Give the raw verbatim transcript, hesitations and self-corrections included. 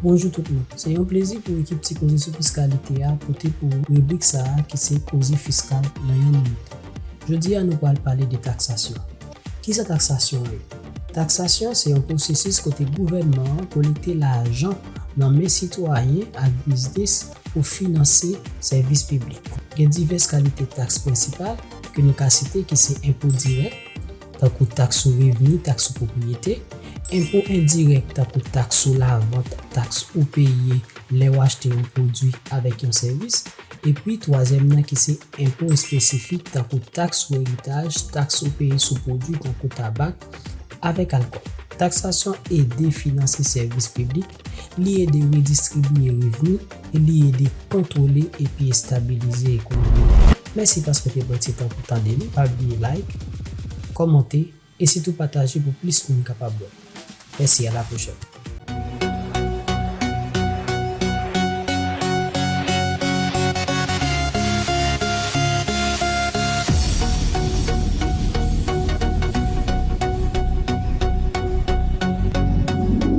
Bonjou tout moun. Se yon plezi pou ekip Ti Koze sou Fiskalite a pote pou ou ribrik sa a ki se Koze Fiskal nan yon minit. Jodi a, nou pral pale de taksasyon. Kisa taksasyon an ye? Taksasyon se yon pwosesis kote gouvènman an kolekte lajan nan men sitwayen ak biznis pou finanse sèvis piblik. Gen divès kalite taks prensipal ke nou ka site ki se enpo dirèk, tankou taks sou revni, taks sou pwopriyete, enpo endirèk, tankou taks sou lavant, taks ou peye lè w achte yon pwodui avèk yon sèvis, epi twazyèm nan ki se enpo espesifik, tankou taks sou eritaj, taks ou peye sou pwodui tankou tabak avèk alkòl. Taksasyon ede finanse sèvis piblik, li ede redistribiye revni e li ede kontwole epi estabilize ekonomi a. Mèsi paske w te pran ti tan pou tande li. Pa bliye like, kòmante e sitou pataje pou plis moun kapab wè. Mèsi, a la pwochèn.